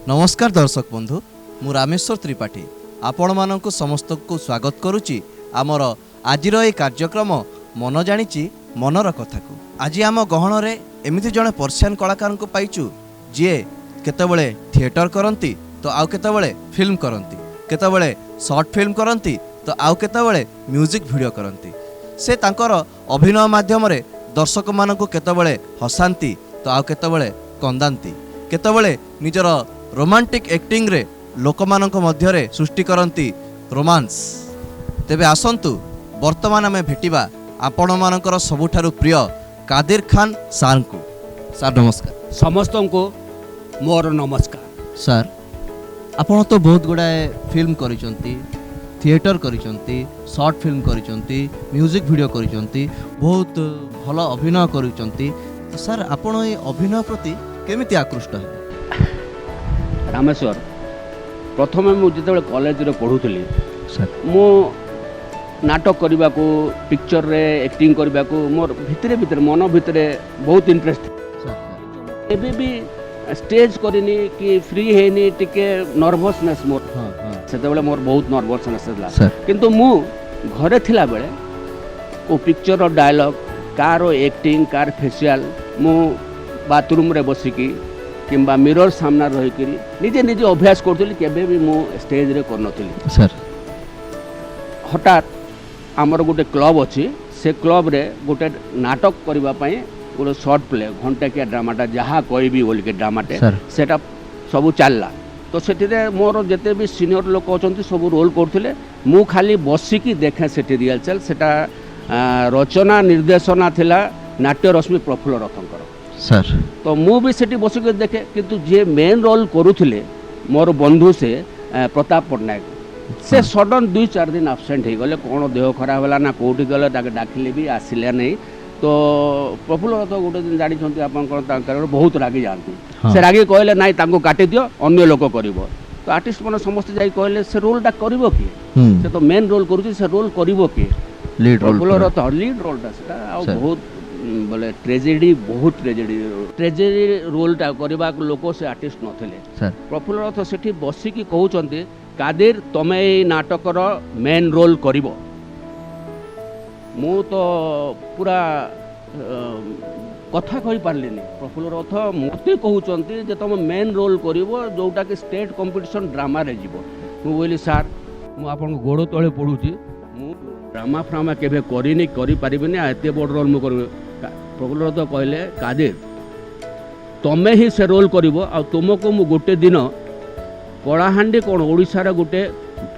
ନମସ୍କାର ଦର୍ଶକ ବନ୍ଧୁ, ମୁଁ ରାମେଶ୍ୱର ତ୍ରିପାଠୀ ଆପଣମାନଙ୍କୁ ସମସ୍ତଙ୍କୁ ସ୍ୱାଗତ କରୁଛି ଆମର ଆଜିର ଏହି କାର୍ଯ୍ୟକ୍ରମ ମନ ଜାଣିଛି ମନର କଥାକୁ। ଆଜି ଆମ ଗହଣରେ ଏମିତି ଜଣେ ପର୍ସିଆନ କଳାକାରଙ୍କୁ ପାଇଛୁ, ଯିଏ କେତେବେଳେ ଥିଏଟର କରନ୍ତି ତ ଆଉ କେତେବେଳେ ଫିଲ୍ମ କରନ୍ତି, କେତେବେଳେ ସର୍ଟ ଫିଲ୍ମ କରନ୍ତି ତ ଆଉ କେତେବେଳେ ମ୍ୟୁଜିକ୍ ଭିଡ଼ିଓ କରନ୍ତି। ସେ ତାଙ୍କର ଅଭିନୟ ମାଧ୍ୟମରେ ଦର୍ଶକମାନଙ୍କୁ କେତେବେଳେ ହସାନ୍ତି ତ ଆଉ କେତେବେଳେ କନ୍ଦାନ୍ତି, କେତେବେଳେ ନିଜର ରୋମାଣ୍ଟିକ୍ ଆକ୍ଟିଂରେ ଲୋକମାନଙ୍କ ମଧ୍ୟରେ ସୃଷ୍ଟି କରନ୍ତି ରୋମାନ୍ସ। ତେବେ ଆସନ୍ତୁ ବର୍ତ୍ତମାନ ଆମେ ଭେଟିବା ଆପଣମାନଙ୍କର ସବୁଠାରୁ ପ୍ରିୟ କାଦିର ଖାନ ସାର୍ଙ୍କୁ। ସାର୍ ନମସ୍କାର। ସମସ୍ତଙ୍କୁ ମୋର ନମସ୍କାର। ସାର୍, ଆପଣ ତ ବହୁତ ଗୁଡ଼ାଏ ଫିଲ୍ମ କରିଛନ୍ତି, ଥିଏଟର କରିଛନ୍ତି, ସର୍ଟ ଫିଲ୍ମ କରିଛନ୍ତି, ମ୍ୟୁଜିକ୍ ଭିଡ଼ିଓ କରିଛନ୍ତି, ବହୁତ ଭଲ ଅଭିନୟ କରୁଛନ୍ତି। ତ ସାର୍, ଆପଣ ଏ ଅଭିନୟ ପ୍ରତି କେମିତି ଆକୃଷ୍ଟ ହେଲେ? ରାମେଶ୍ୱର, ପ୍ରଥମେ ମୁଁ ଯେତେବେଳେ କଲେଜରେ ପଢ଼ୁଥିଲି, ସାର୍, ମୁଁ ନାଟକ କରିବାକୁ, ପିକ୍ଚରରେ ଆକ୍ଟିଂ କରିବାକୁ ମୋର ଭିତରେ ଭିତରେ, ମନ ଭିତରେ ବହୁତ ଇଣ୍ଟରେଷ୍ଟ। ଏବେ ବି ଷ୍ଟେଜ୍ କରିନି କି ଫ୍ରି ହେଇନି, ଟିକେ ନର୍ଭସନେସ୍ ମୋର। ହଁ ହଁ ସେତେବେଳେ ମୋର ବହୁତ ନର୍ଭସନେସ୍ ଥିଲା। କିନ୍ତୁ ମୁଁ ଘରେ ଥିଲାବେଳେ କେଉଁ ପିକ୍ଚରର ଡାୟଲଗ୍, କାହାର ଆକ୍ଟିଂ, କାହାର ଫେସିଆଲ୍, ମୁଁ ବାଥରୁମ୍ରେ ବସିକି କିମ୍ବା ମିରର ସାମ୍ନାରେ ରହିକିରି ନିଜେ ନିଜେ ଅଭ୍ୟାସ କରୁଥିଲି। କେବେ ବି ମୁଁ ଷ୍ଟେଜ୍ରେ କରିନଥିଲି। ହଠାତ୍ ଆମର ଗୋଟେ କ୍ଲବ୍ ଅଛି, ସେ କ୍ଲବ୍ରେ ଗୋଟେ ନାଟକ କରିବା ପାଇଁ ଗୋଟେ ସର୍ଟ ପ୍ଲେ, ଘଣ୍ଟାକିଆ ଡ୍ରାମାଟା, ଯାହା କହିବି ବୋଲିକି ଡ୍ରାମାଟେ, ସେଟା ସବୁ ଚାଲିଲା। ତ ସେଥିରେ ମୋର ଯେତେ ବି ସିନିୟର ଲୋକ ଅଛନ୍ତି, ସବୁ ରୋଲ୍ କରୁଥିଲେ। ମୁଁ ଖାଲି ବସିକି ଦେଖେ ସେଠି ରିହର୍ସାଲ୍। ସେଟା ରଚନା ନିର୍ଦ୍ଦେଶନା ଥିଲା ନାଟ୍ୟରଶ୍ମି ପ୍ରଫୁଲ୍ଲ ରଥଙ୍କର। ତ ମୁଁ ବି ସେଠି ବସିକି ଦେଖେ, କିନ୍ତୁ ଯିଏ ମେନ୍ ରୋଲ୍ କରୁଥିଲେ, ମୋର ବନ୍ଧୁ ସେ ପ୍ରତାପ ପଟ୍ଟନାୟକ, ସେ ସଡନ୍ 2-4 ଦିନ ଆବସେଣ୍ଟ ହେଇଗଲେ। କ'ଣ ଦେହ ଖରାପ ହେଲା ନା କେଉଁଠି ଗଲେ, ତାকে ଡାକିଲେ ବି ଆସିଲେ ନାହିଁ। ତ ପ୍ରଫୁଲ୍ଲ ରଥ ଗୋଟେ ଦିନ, ଜାଣିଛନ୍ତି ଆପଣଙ୍କର, ତାଙ୍କର ବହୁତ ରାଗି ଯାଆନ୍ତି। ସେ ରାଗି କହିଲେ, ନାଇଁ, ତାଙ୍କୁ କାଟିଦିଅ, ଅନ୍ୟ ଲୋକ କରିବ। ତ ଆର୍ଟିଷ୍ଟ ମାନେ ସମସ୍ତେ ଯାଇ କହିଲେ, ସେ ରୋଲ୍ଟା କରିବ କିଏ? ସେ ତ ମେନ୍ ରୋଲ୍ କରୁଛି, ସେ ରୋଲ୍ କରିବ କିଏ? Lead roll. ପ୍ରଫୁଲ୍ଲ ରଥ ଲିଡ୍ ରୋଲ୍ଟା ସେଟା ଆଉ ବହୁତ ବୋଲେ ଟ୍ରେଜେଡି, ବହୁତ ଟ୍ରେଜେଡି ରୋଲ୍ଟା କରିବାକୁ ଲୋକ, ସେ ଆର୍ଟିଷ୍ଟ ନଥିଲେ। ପ୍ରଫୁଲ୍ଲ ରଥ ସେଠି ବସିକି କହୁଛନ୍ତି, କାଦିର, ତମେ ଏଇ ନାଟକର ମେନ୍ ରୋଲ୍ କରିବ। ମୁଁ ତ ପୁରା କଥା କହିପାରିଲିନି। ପ୍ରଫୁଲ୍ଲ ରଥ ମୋତେ କହୁଛନ୍ତି ଯେ ତମେ ମେନ୍ ରୋଲ୍ କରିବ, ଯେଉଁଟାକି ଷ୍ଟେଟ୍ କମ୍ପିଟିସନ୍ ଡ୍ରାମାରେ ଯିବ। ମୁଁ କହିଲି, ସାର୍, ମୁଁ ଆପଣଙ୍କ ଗୋଡ଼ ତଳେ ପଡ଼ୁଛି, ମୁଁ ଡ୍ରାମା ଫ୍ରାମା କେବେ କରିନି, କରିପାରିବିନି, ଆଉ ଏତେ ବଡ଼ ରୋଲ୍ ମୁଁ କରିବି? ପ୍ରଫୁଲ୍ଲ ରଥ କହିଲେ, କାଦିର, ତମେ ହିଁ ସେ ରୋଲ୍ କରିବ, ଆଉ ତୁମକୁ ମୁଁ ଗୋଟେ ଦିନ କଳାହାଣ୍ଡି କ'ଣ, ଓଡ଼ିଶାର ଗୋଟେ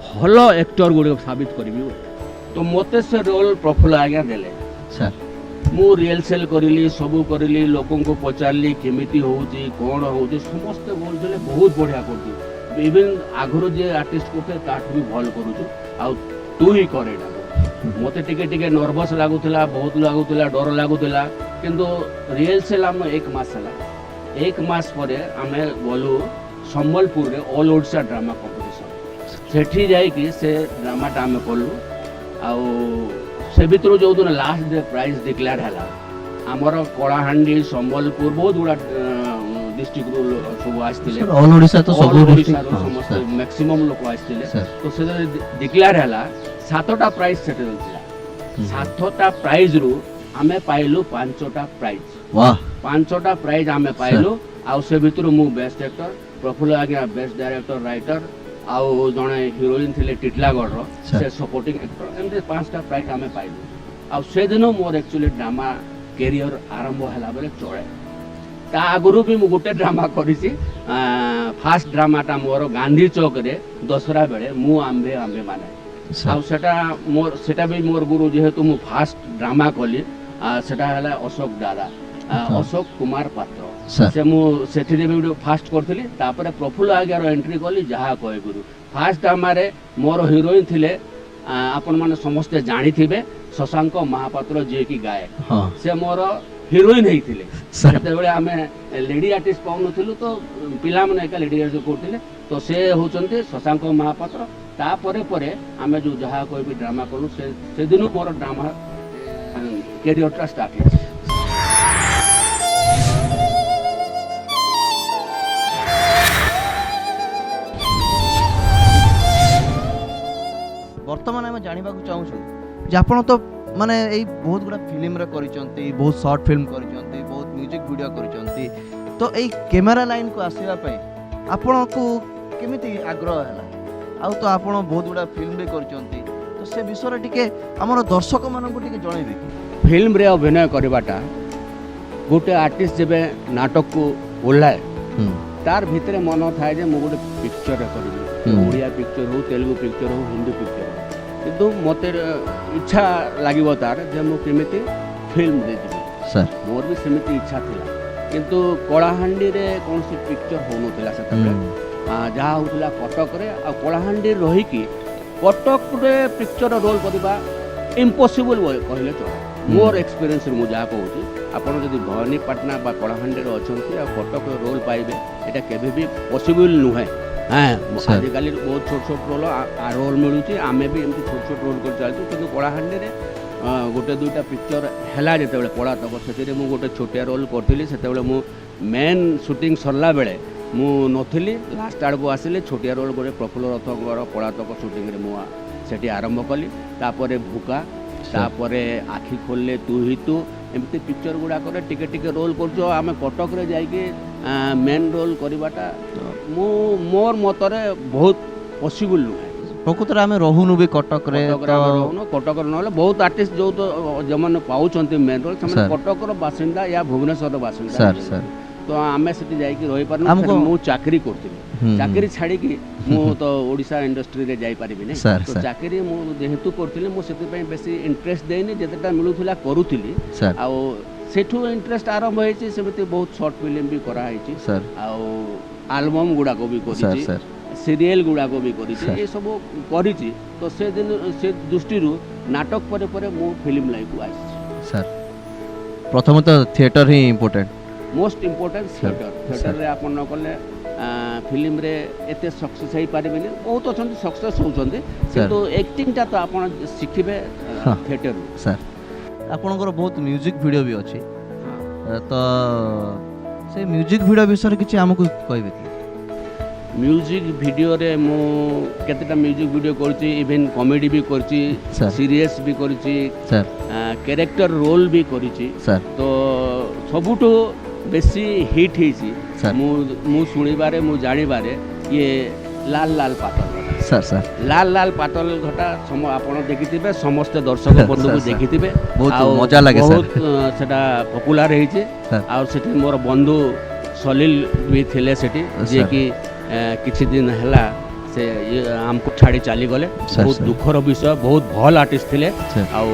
ଭଲ ଆକ୍ଟର ଗୁଡ଼ିକ ସାବିତ କରିବି। ତ ମୋତେ ସେ ରୋଲ୍ ପ୍ରଫୁଲ୍ଲ ଆଜ୍ଞା ଦେଲେ। ମୁଁ ରିହର୍ସାଲ୍ କରିଲି, ସବୁ କରିଲି, ଲୋକଙ୍କୁ ପଚାରିଲି କେମିତି ହେଉଛି, କ'ଣ ହେଉଛି। ସମସ୍ତେ କହୁଥିଲେ, ବହୁତ ବଢ଼ିଆ କରୁଛୁ, ଇଭେନ୍ ଆଗରୁ ଯିଏ ଆର୍ଟିଷ୍ଟ କରୁଥିଲେ ତାଠୁ ବି ଭଲ କରୁଛୁ, ଆଉ ତୁ ହିଁ କର ଏଇଟାକୁ। ମୋତେ ଟିକେ ଟିକେ ନର୍ଭସ୍ ଲାଗୁଥିଲା, ବହୁତ ଲାଗୁଥିଲା, ଡର ଲାଗୁଥିଲା। କିନ୍ତୁ ରିହର୍ସାଲ୍ ଆମ ଏକ ମାସ ହେଲା। ଏକ ମାସ ପରେ ଆମେ ଗଲୁ ସମ୍ବଲପୁରରେ ଅଲ୍ ଓଡ଼ିଶା ଡ୍ରାମା କମ୍ପିଟିସନ୍। ସେଠି ଯାଇକି ସେ ଡ୍ରାମାଟା ଆମେ କଲୁ। ଆଉ ସେ ଭିତରୁ ଯେଉଁଦିନ ଲାଷ୍ଟ ଡେ ପ୍ରାଇଜ୍ ଡିକ୍ଲେୟାର ହେଲା, ଆମର କଳାହାଣ୍ଡି, ସମ୍ବଲପୁର, ବହୁତ ଗୁଡ଼ା ଡିଷ୍ଟ୍ରିକ୍ଟରୁ ସବୁ ଆସିଥିଲେ। ଅଲ୍ ଓଡ଼ିଶା ତ ସବୁ All district. ଓଡ଼ିଶାରୁ ସମସ୍ତେ, ମ୍ୟାକ୍ସିମମ୍ ଲୋକ ଆସିଥିଲେ। ତ ସେଥିରେ ଡିକ୍ଲେୟାର ହେଲା, ସାତଟା ପ୍ରାଇଜ୍ ସେଠି ଥିଲା। ସାତଟା ପ୍ରାଇଜ୍ରୁ ଆମେ ପାଇଲୁ ପାଞ୍ଚଟା ପ୍ରାଇଜ୍। ପାଞ୍ଚଟା ପ୍ରାଇଜ୍ ଆମେ ପାଇଲୁ। ଆଉ ସେ ଭିତରୁ ମୁଁ ବେଷ୍ଟ ଆକ୍ଟର, ପ୍ରଫୁଲ୍ଲ ଆଜ୍ଞା ବେଷ୍ଟ ଡାଇରେକ୍ଟର, ରାଇଟର, ଆଉ ଜଣେ ହିରୋଇନ୍ ଥିଲେ ଟିଟଲାଗଡ଼ର, ସେ ସପୋର୍ଟିଂ ଆକ୍ଟର। ଏମିତି ପାଞ୍ଚଟା ପ୍ରାଇଜ୍ ଆମେ ପାଇଲୁ। ଆଉ ସେଦିନ ମୋର ଆକ୍ଚୁଆଲି ଡ୍ରାମା କ୍ୟାରିୟର ଆରମ୍ଭ ହେଲା ବେଳେ ଚଳେ। ତା ଆଗରୁ ବି ମୁଁ ଗୋଟେ ଡ୍ରାମା କରିଛି। ଫାଷ୍ଟ ଡ୍ରାମାଟା ମୋର ଗାନ୍ଧୀ ଚୌକରେ ଦଶହରା ବେଳେ, ମୁଁ ଆମ୍ଭେ ଆମ୍ଭେ ମାନେ। ଆଉ ସେଟା ମୋର, ସେଟା ବି ମୋର ଗୁରୁ, ଯେହେତୁ ମୁଁ ଫାଷ୍ଟ ଡ୍ରାମା କଲି, ସେଟା ହେଲା ଅଶୋକ ଦାଦା। ଅଶୋକ କୁମାର ପାତ୍ର। ସେ ମୁଁ ସେଥିରେ ବି ଗୋଟେ ଫାଷ୍ଟ କରିଥିଲି। ତାପରେ ପ୍ରଫୁଲ୍ଲ ଆଜ୍ଞାର ଏଣ୍ଟ୍ରି କଲି ଯାହା କହିଗୁରୁ। ଫାଷ୍ଟ ଡ୍ରାମାରେ ମୋର ହିରୋଇନ୍ ଥିଲେ, ଆପଣମାନେ ସମସ୍ତେ ଜାଣିଥିବେ, ଶଶାଙ୍କ ମହାପାତ୍ର, ଯିଏକି ଗାୟକ। ସେ ମୋର ହିରୋଇନ୍ ହେଇଥିଲେ। ସେତେବେଳେ ଆମେ ଲେଡି ଆର୍ଟିଷ୍ଟ ପାଉନଥିଲୁ, ତ ପିଲାମାନେ ଏକା ଲେଡି ଆର୍ଟିଷ୍ଟ କରୁଥିଲେ। ତ ସେ ହେଉଛନ୍ତି ଶଶାଙ୍କ ମହାପାତ୍ର। ତାପରେ ପରେ ଆମେ ଯେଉଁ ଯାହା କହିବି ଡ୍ରାମା କଲୁ, ସେ ସେଦିନୁ ମୋର ଡ୍ରାମା କ୍ୟାରିୟରଟା ଷ୍ଟାର୍ଟ ହେଇଛି। ବର୍ତ୍ତମାନ ଆମେ ଜାଣିବାକୁ ଚାହୁଁଛୁ ଯେ ଆପଣ ତ ମାନେ ଏଇ ବହୁତ ଗୁଡ଼ା ଫିଲ୍ମରେ କରିଛନ୍ତି, ବହୁତ ସର୍ଟ ଫିଲ୍ମ କରିଛନ୍ତି, ବହୁତ ମ୍ୟୁଜିକ୍ ଭିଡ଼ିଓ କରିଛନ୍ତି, ତ ଏଇ କ୍ୟାମେରା ଲାଇନ୍କୁ ଆସିବା ପାଇଁ ଆପଣଙ୍କୁ କେମିତି ଆଗ୍ରହ ହେଲା? ଆଉ ତ ଆପଣ ବହୁତ ଗୁଡ଼ା ଫିଲ୍ମ ବି କରିଛନ୍ତି, ତ ସେ ବିଷୟରେ ଟିକେ ଆମର ଦର୍ଶକମାନଙ୍କୁ ଟିକେ ଜଣେଇବେ କି? ଫିଲ୍ମରେ ଅଭିନୟ କରିବାଟା, ଗୋଟେ ଆର୍ଟିଷ୍ଟ ଯେବେ ନାଟକକୁ ଓହ୍ଲାଏ, ତାର ଭିତରେ ମନ ଥାଏ ଯେ ମୁଁ ଗୋଟେ ପିକ୍ଚରରେ କରିବି, ଓଡ଼ିଆ ପିକ୍ଚର ହଉ, ତେଲୁଗୁ ପିକ୍ଚର ହଉ, ହିନ୍ଦୀ ପିକ୍ଚର ହଉ, କିନ୍ତୁ ମୋତେ ଇଚ୍ଛା ଲାଗିବ ତାର ଯେ ମୁଁ କେମିତି ଫିଲ୍ମରେ ଯିବି। ମୋର ବି ସେମିତି ଇଚ୍ଛା ଥିଲା, କିନ୍ତୁ କଳାହାଣ୍ଡିରେ କୌଣସି ପିକ୍ଚର ହେଉନଥିଲା ସେତେବେଳେ। ଯାହା ହେଉଥିଲା କଟକରେ। ଆଉ କଳାହାଣ୍ଡିରେ ରହିକି କଟକରେ ପିକ୍ଚର ରୋଲ୍ କରିବା ଇମ୍ପସିବଲ୍ କହିଲେ ଚଳେ। ମୋର ଏକ୍ସପିରିଏନ୍ସରୁ ମୁଁ ଯାହା କହୁଛି, ଆପଣ ଯଦି ଭବାନୀପାଟଣା ବା କଳାହାଣ୍ଡିରେ ଅଛନ୍ତି ଆଉ କଟକରେ ରୋଲ୍ ପାଇବେ, ଏଇଟା କେବେ ବି ପସିବଲ୍ ନୁହେଁ। ହଁ, ଆଜିକାଲି ବହୁତ ଛୋଟ ଛୋଟ ରୋଲ୍ ମିଳୁଛି। ଆମେ ବି ଏମିତି ଛୋଟ ଛୋଟ ରୋଲ୍ କରି ଚାଲିଛୁ। କିନ୍ତୁ କଳାହାଣ୍ଡିରେ ଗୋଟେ ଦୁଇଟା ପିକ୍ଚର ହେଲା ଯେତେବେଳେ ପଳାତକ, ସେଥିରେ ମୁଁ ଗୋଟେ ଛୋଟିଆ ରୋଲ୍ କରିଥିଲି। ସେତେବେଳେ ମୁଁ ମେନ୍ ସୁଟିଂ ସରିଲା ବେଳେ ମୁଁ ନଥିଲି, ଲାଷ୍ଟ ଆଡ଼କୁ ଆସିଲି। ଛୋଟିଆ ରୋଲ୍ ଗୋଟେ ପ୍ରଫୁଲ୍ଲ ରଥଙ୍କର ପଳାତକ ସୁଟିଂରେ ମୁଁ ସେଠି ଆରମ୍ଭ କଲି। ତାପରେ ଭୁକା, ତାପରେ ଆଖି ଖୋଲିଲେ ତୁ ହିଁ ତୁ, ଏମିତି ପିକ୍ଚର ଗୁଡ଼ାକରେ ଟିକେ ଟିକେ ରୋଲ୍ କରୁଛୁ। ଆଉ ଆମେ କଟକରେ ଯାଇକି ମେନ୍ ରୋଲ୍ କରିବାଟା ମୁଁ ମୋର ମତରେ ବହୁତ ପସିବୁଲ୍ ନୁହେଁ। ପ୍ରକୃତରେ ଆମେ ରହୁନୁ ବି କଟକରେ। କଟକରେ ଆମେ ରହୁନୁ। କଟକରେ ନହେଲେ ବହୁତ ଆର୍ଟିଷ୍ଟ ଯେଉଁ ତ ଯେଉଁମାନେ ପାଉଛନ୍ତି ମେନ୍ ରୋଲ୍, ସେମାନେ କଟକର ବାସିନ୍ଦା ୟା ଭୁବନେଶ୍ୱରର ବାସିନ୍ଦା। ତ ଆମେ ସେଠି ଯାଇକି ରହିପାରୁନୁ। ମୁଁ ଚାକିରି କରୁଥିଲି, ଚାକିରି ଛାଡ଼ିକି ମୁଁ ତ ଓଡ଼ିଶା ଇଣ୍ଡଷ୍ଟ୍ରିରେ ଯାଇପାରିବିନି। ତ ଚାକିରି ମୁଁ ଯେହେତୁ କରୁଥିଲି, ମୁଁ ସେଥିପାଇଁ ବେଶୀ ଇଣ୍ଟରେଷ୍ଟ ଦେଇନି। ଯେତେଟା ମିଳୁଥିଲା କରୁଥିଲି, ଆଉ ସେଠୁ ଇଣ୍ଟରେଷ୍ଟ ଆରମ୍ଭ ହେଇଛି। ସେମିତି ବହୁତ ସର୍ଟ ଫିଲ୍ମ ବି କରାହେଇଛି, ଆଉ ଆଲବମ୍ ଗୁଡ଼ାକ ବି କରିଛି, ସିରିଏଲ୍ ଗୁଡ଼ାକ ବି କରିଛି, ଏସବୁ କରିଛି। ତ ସେଦିନ ସେ ଦୃଷ୍ଟିରୁ ନାଟକ ପରେ ପରେ ମୁଁ ଫିଲ୍ମ ଲାଇନ୍କୁ ଆସିଛି। ସାର୍, ପ୍ରଥମତଃ ଥିଏଟର ହିଁ ଇମ୍ପୋର୍ଟାଣ୍ଟ। Most important theatre. ଥିଏଟରରେ ଆପଣ ନ କଲେ ଫିଲ୍ମରେ ଏତେ ସକ୍ସେସ୍ ହେଇପାରିବେନି। ବହୁତ ଅଛନ୍ତି ସକ୍ସେସ୍ ହେଉଛନ୍ତି, କିନ୍ତୁ ଆକ୍ଟିଂଟା ତ ଆପଣ ଶିଖିବେ ଥିଏଟରରୁ। ସାର୍, ଆପଣଙ୍କର ବହୁତ ମ୍ୟୁଜିକ୍ ଭିଡ଼ିଓ ବି ଅଛି, ତ ସେ ମ୍ୟୁଜିକ୍ ଭିଡ଼ିଓ ବିଷୟରେ କିଛି ଆମକୁ କହିବେ କି? ମ୍ୟୁଜିକ୍ ଭିଡ଼ିଓରେ ମୁଁ କେତେଟା ମ୍ୟୁଜିକ୍ ଭିଡ଼ିଓ କରିଛି। ଇଭେନ୍ କମେଡ଼ି ବି କରିଛି, ସିରିୟସ୍ ବି କରିଛି, କ୍ୟାରେକ୍ଟର ରୋଲ୍ ବି କରିଛି। ତ ସବୁଠୁ ବେଶୀ ହିଟ୍ ହେଇଛି ମୁଁ ଶୁଣିବାରେ, ମୁଁ ଜାଣିବାରେ, ଇଏ ଲାଲ ଲାଲ ପାତଲ ଘଟା। ସାର୍ ସାର୍ ଲାଲ ଲାଲ ପାତଲ ଘଟା ଆପଣ ଦେଖିଥିବେ, ସମସ୍ତେ ଦର୍ଶକ ବନ୍ଧୁକୁ ଦେଖିଥିବେ। ବହୁତ ମଜା ଲାଗେ। ବହୁତ ସେଟା ପପୁଲାର ହେଇଛି। ଆଉ ସେଠି ମୋର ବନ୍ଧୁ ସଲିଲ ବି ଥିଲେ ସେଠି, ଯିଏକି କିଛି ଦିନ ହେଲା ସେ ଆମକୁ ଛାଡ଼ି ଚାଲିଗଲେ। ବହୁତ ଦୁଃଖର ବିଷୟ। ବହୁତ ଭଲ ଆର୍ଟିଷ୍ଟ ଥିଲେ। ଆଉ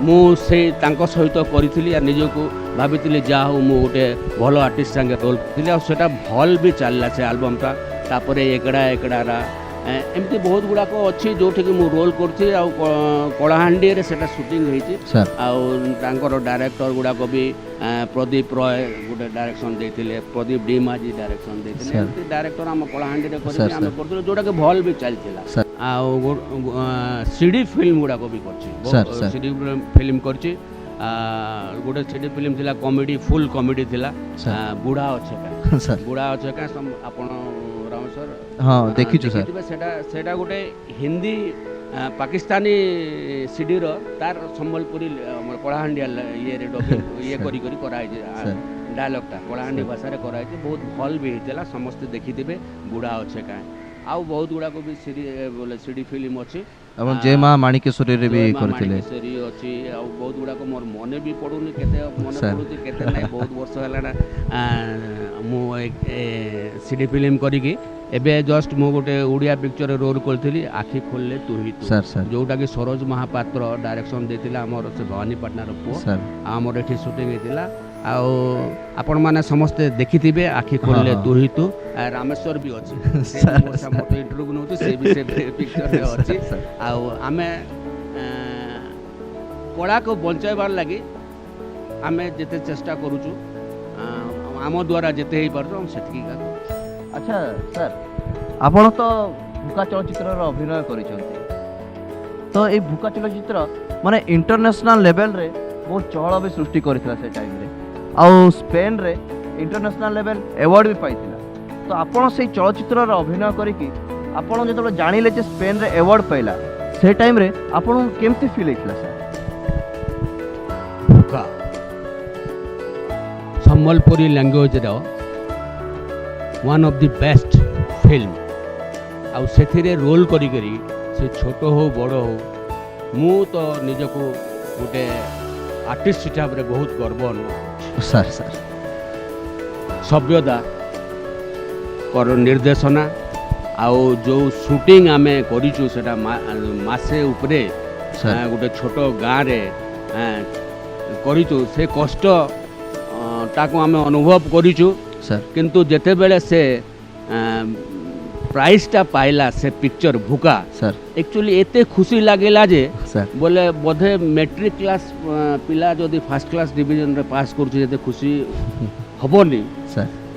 ମୁଁ ସେଇ ତାଙ୍କ ସହିତ କରିଥିଲି ଆଉ ନିଜକୁ ଭାବିଥିଲି, ଯାହା ହଉ, ମୁଁ ଗୋଟେ ଭଲ ଆର୍ଟିଷ୍ଟ ସାଙ୍ଗେ ରୋଲ୍ କରିଥିଲି। ଆଉ ସେଇଟା ଭଲ ବି ଚାଲିଲା ସେ ଆଲବମ୍ଟା। ତାପରେ ଏକଡ଼ା ଏକଡ଼ାରା, ଏମିତି ବହୁତ ଗୁଡ଼ାକ ଅଛି ଯେଉଁଠିକି ମୁଁ ରୋଲ୍ କରୁଛି। ଆଉ କଳାହାଣ୍ଡିରେ ସେଇଟା ସୁଟିଂ ହେଇଛି। ଆଉ ତାଙ୍କର ଡାଇରେକ୍ଟର ଗୁଡ଼ାକ ବି, ପ୍ରଦୀପ ରୟ ଗୋଟେ ଡାଇରେକ୍ସନ୍ ଦେଇଥିଲେ, ପ୍ରଦୀପ ଡି ମାଝି ଡାଇରେକ୍ସନ୍ ଦେଇଥିଲେ। ଏମିତି ଡାଇରେକ୍ଟର ଆମ କଳାହାଣ୍ଡିରେ କରିକି ଆମେ କରୁଥିଲୁ, ଯେଉଁଟାକି ଭଲ ବି ଚାଲିଥିଲା। ଆଉ ସିଡ଼ି ଫିଲ୍ମ ଗୁଡ଼ାକ ବି କରିଛି। ସିଡ଼ି ଫିଲ୍ମ କରିଛି। ଗୋଟେ ସିଡ଼ି ଫିଲ୍ମ ଥିଲା କମେଡ଼ି, ଫୁଲ୍ କମେଡ଼ି ଥିଲା, ବୁଢ଼ା ଅଛେ କାଁ। ବୁଢ଼ା ଅଛେ କାଁ ଆପଣ ରାମେଶ୍ୱର ହଁ ଦେଖିଛୁ ସାର୍। ସେଟା ଗୋଟେ ହିନ୍ଦୀ ପାକିସ୍ତାନୀ ସିଡ଼ିର ତାର ସମ୍ବଲପୁରୀ ଆମର କଳାହାଣ୍ଡିଆ ଇଏରେ ଡବିଂ ଇଏ କରି କରି କରାହେଇଛି। ଡାଇଲଗ୍ଟା କଳାହାଣ୍ଡି ଭାଷାରେ କରାହେଇଛି। ବହୁତ ଭଲ ବି ହେଇଥିଲା, ସମସ୍ତେ ଦେଖିଥିବେ ବୁଢ଼ା ଅଛେ କାଁ। ଆଉ ବହୁତ ଗୁଡ଼ାକ ବି ସିରି ବୋଲେ ସିଡ଼ି ଫିଲ୍ମ ଅଛି। ଆପଣ ଜୟ ମା ମାଣିକେଶ୍ୱରୀରେ ବି ଜୟ ମା କରିଥିଲେ। ମାଣିକେଶ୍ୱରୀ ଅଛି, ଆଉ ବହୁତ ଗୁଡ଼ାକ ମୋର ମନେ ବି ପଡ଼ୁନି, କେତେ ମନେ ପଡ଼ୁଛି କେତେ ନାହିଁ। ବହୁତ ବର୍ଷ ହେଲାଣି ମୁଁ ସିଡ଼ି ଫିଲ୍ମ କରିକି। ଏବେ ଜଷ୍ଟ ମୁଁ ଗୋଟେ ଓଡ଼ିଆ ପିକ୍ଚରରେ ରୋଲ୍ କରିଥିଲି, ଆଖି ଖୋଲିଲେ ତୁ ହିଁ ତୁ, ସାର୍ ସାର୍ ଯେଉଁଟାକି ସରୋଜ ମହାପାତ୍ର ଡାଇରେକ୍ସନ୍ ଦେଇଥିଲେ, ଆମର ସେ ଭବାନୀପାଟଣାର ପୁଅ। ଆଉ ଆମର ଏଠି ସୁଟିଂ ହେଇଥିଲା, ଆଉ ଆପଣମାନେ ସମସ୍ତେ ଦେଖିଥିବେ ଆଖି ଖୋଲିଲେ ତୁ ହିଁ ତୁ। ରାମେଶ୍ୱର ବି ଅଛି, ସେ ବି ମୋତେ ଇଣ୍ଟରଭ୍ୟୁ ନେଉଛି, ସେ ବି ସେ ପିକ୍ଚରରେ ଅଛି। ଆଉ ଆମେ କଳାକୁ ବଞ୍ଚାଇବାର ଲାଗି ଆମେ ଯେତେ ଚେଷ୍ଟା କରୁଛୁ, ଆମ ଦ୍ୱାରା ଯେତେ ହେଇପାରୁଛୁ ଆମେ ସେତିକି ଏକା କରୁଛୁ। ଆଚ୍ଛା ସାର୍, ଆପଣ ତ ଭୁକା ଚଳଚ୍ଚିତ୍ରର ଅଭିନୟ କରିଛନ୍ତି। ତ ଏଇ ଭୁକା ଚଳଚ୍ଚିତ୍ର ମାନେ ଇଣ୍ଟରନ୍ୟାସନାଲ ଲେଭେଲରେ ବହୁତ ଚହଳ ବି ସୃଷ୍ଟି କରିଥିଲା ସେ ଟାଇମ୍ରେ, ଆଉ ସ୍ପେନରେ ଇଣ୍ଟରନ୍ୟାସନାଲ ଲେଭେଲ ଆୱାର୍ଡ଼ ବି ପାଇଥିଲା। ତ ଆପଣ ସେଇ ଚଳଚ୍ଚିତ୍ରର ଅଭିନୟ କରିକି ଆପଣ ଯେତେବେଳେ ଜାଣିଲେ ଯେ ସ୍ପେନରେ ଆୱାର୍ଡ଼ ପାଇଲା, ସେ ଟାଇମ୍ରେ ଆପଣଙ୍କୁ କେମିତି ଫିଲ୍ ହେଇଥିଲା ସାର୍? ଭୁକା ସମ୍ବଲପୁରୀ ଲାଙ୍ଗୁଏଜର one of the best film, ଆଉ ସେଥିରେ ରୋଲ୍ କରିକରି ସେ ଛୋଟ ହଉ ବଡ଼ ହଉ, ମୁଁ ତ ନିଜକୁ ଗୋଟେ ଆର୍ଟିଷ୍ଟ ହିସାବରେ ବହୁତ ଗର୍ବ ଅନୁଭବ କରୁଛି। ସାର୍ ସାର୍ ସବ୍ୟଦାଙ୍କର ନିର୍ଦ୍ଦେଶନା ଆଉ ଯେଉଁ ସୁଟିଂ ଆମେ କରିଛୁ, ସେଟା ମାସେ ଉପରେ ଗୋଟେ ଛୋଟ ଗାଁରେ କରିଛୁ। ସେ କଷ୍ଟ ତାକୁ ଆମେ ଅନୁଭବ କରିଛୁ। କିନ୍ତୁ ଯେତେବେଳେ ସେ ପ୍ରାଇଜଟା ପାଇଲା ସେ ପିକ୍ଚର ଭୁକା, ଆକ୍ଚୁଆଲି ଏତେ ଖୁସି ଲାଗିଲା ଯେ ବୋଲେ ବୋଧେ ମେଟ୍ରିକ୍ କ୍ଲାସ୍ ପିଲା ଯଦି ଫାର୍ଷ୍ଟ କ୍ଲାସ୍ ଡିଭିଜନରେ ପାସ୍ କରୁଛି ଯେତେ ଖୁସି ହେବନି,